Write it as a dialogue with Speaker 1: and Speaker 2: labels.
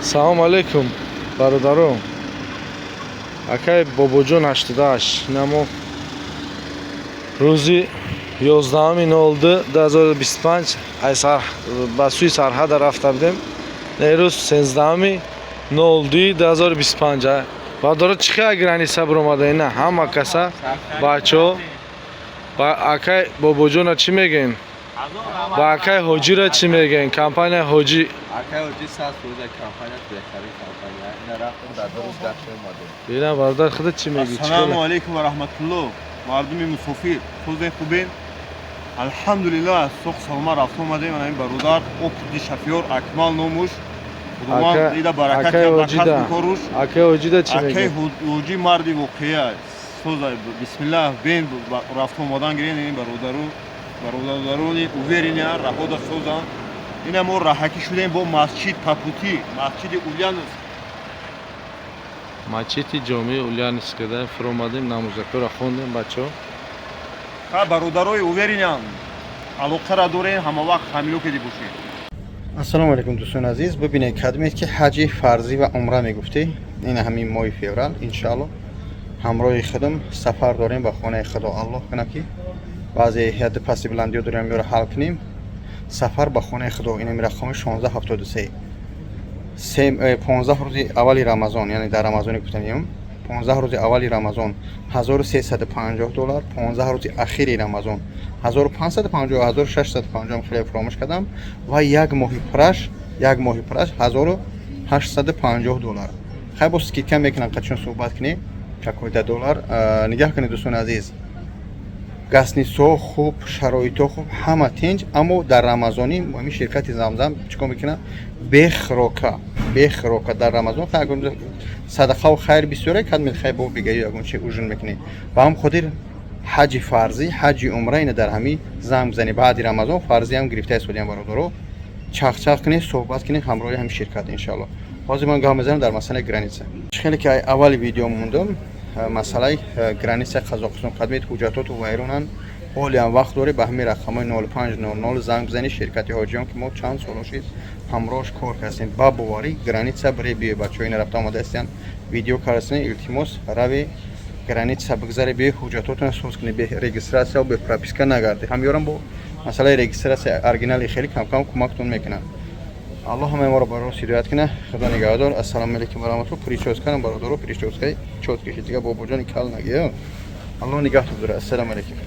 Speaker 1: Салому алейкум, бародаро. Акай Бобоҷон 88. Намо рӯзи 11.02.2025 ай ба сӯи сарҳада рафта будем. Рӯз 13.02.2025. Бародаро, чӣ хел граница биромада ина ҳама каса бачаҳо ба акай Бобоҷона чӣ мегӯем? Ба акай Ҳоҷира чӣ мегӯем? Компания Ҳоҷӣ.
Speaker 2: Акай Ҳоҷӣ 100% компания, беҳтарин компания. Ина рафтем, дар 2 рӯз гашта омадем.
Speaker 1: Бина, бародар, худат чӣ мегӯӣ?
Speaker 3: Ассалому алайкум ва раҳматуллоҳ. Мардуми мусофир, созен, хубен? Алҳамдулиллоҳ, аз соқ салома рафта омадем. Ана ин бародар, опытный шофёр Акмал номуш. Худованд дида баракат ба касбу коруш.
Speaker 1: Акай Ҳоҷида чӣ
Speaker 3: Акай
Speaker 1: мегӯӣ?
Speaker 3: Ҳоҷӣ марди воқеа. Соза, бисмиллаҳ, бен рафта омадан гирен. Ин бародару бародарони уверения раҳода созанд. Ина мо раҳакӣ шудем бо масҷид по пути, масҷиди Ульяновск.
Speaker 1: Масҷиди ҷомеи Ульяновскда фуромадем, намозакора хондем, бачаҳо.
Speaker 3: Ха, бародарои уверениян, алоқара дорем, ҳама вақт ҳамило кеди бошед.
Speaker 4: Ассалому алайкум, дӯстони азиз. Бибинед, кадмед ки ҳаҷи фарзӣ ва умра мегуфтӣ, ин ҳамин моҳи феврал, иншаалло, ҳамроҳи худам сафар дорем ба хонаи Худо. Аллоҳ кунад, ки баъзе ҳадди пасти баландиё дорем, ёро ҳал кунем. Сафар ба хонаи Худо, инами рақами 1673, 15 рӯзи аввали Рамазон, яъне дар Рамазони гуфтанем, 15 рӯзи аввали Рамазон 1350 доллар, 15 рӯзи ахири Рамазон 1550, 1650, хеле фуромӯш кардам, ва як моҳи пураш, як моҳи пураш 1850 доллар. Хай, бо скидка мекунам, қачон суҳбат кунем, какоида доллар. Нигаҳ кунед, дӯстони азиз, гостиницаҳо хуб, шароитҳо хуб, ҳама тинҷ, аммо дар Рамазонӣ ҳамин ширкати Замзам чӣ кор мекунад? Бехрока, бехрока дар Рамазон. Хай, агар садақаву хайр бисёре кад мехай, бо бигаю ягон чи ужин мекунӣ. Ба ҳам хотир ҳаҷи фарзӣ, ҳаҷи умра ина дар ҳамин занг бизанӣ. Баъди Рамазон фарзӣ ҳам гирифта истодиям. Бародаро, чахчах кунед, суҳбат кунед ҳамроҳи ҳамин ширкат, иншалло. Ҳозир ман гап мезанам дар масъалаи граница. Хеле ки аввали видео мондум, масъалаи границаи Қазоқистон, қадмед ҳуҷҷатоту вайронанд, ҳолиам вақт дорӣ, ба ҳамин рақамҳои 0500 занг бизанӣ. Ширкати Ҳоҷиён, ки мо чанд соло шид ҳамроҳш кор кардем, ба боварӣ граница бире биёй. Бачаҳо ина рафта омадаистиянд, видео кардастанд. Илтимос, рави граница бигзаре, биёй, ҳуҷҷатотона соз кунӣ, бе регистрация, бе прописка нагарди. Ҳамёрам бо масъалаи регистрация оригинали хеле камкам кӯмактон мекунанд. Аллоҳ ҳамаи моро ба рост ҳидоят кунад. Худо нигаҳдор. Ассалому алайкум ва раҳматуллоҳ. Причёсканам, бародаро, причёскаи чёткий шид, дига бобоҷони кал нагиё. Аллоҳ нигаҳтон дорад. Ассалому алайкум.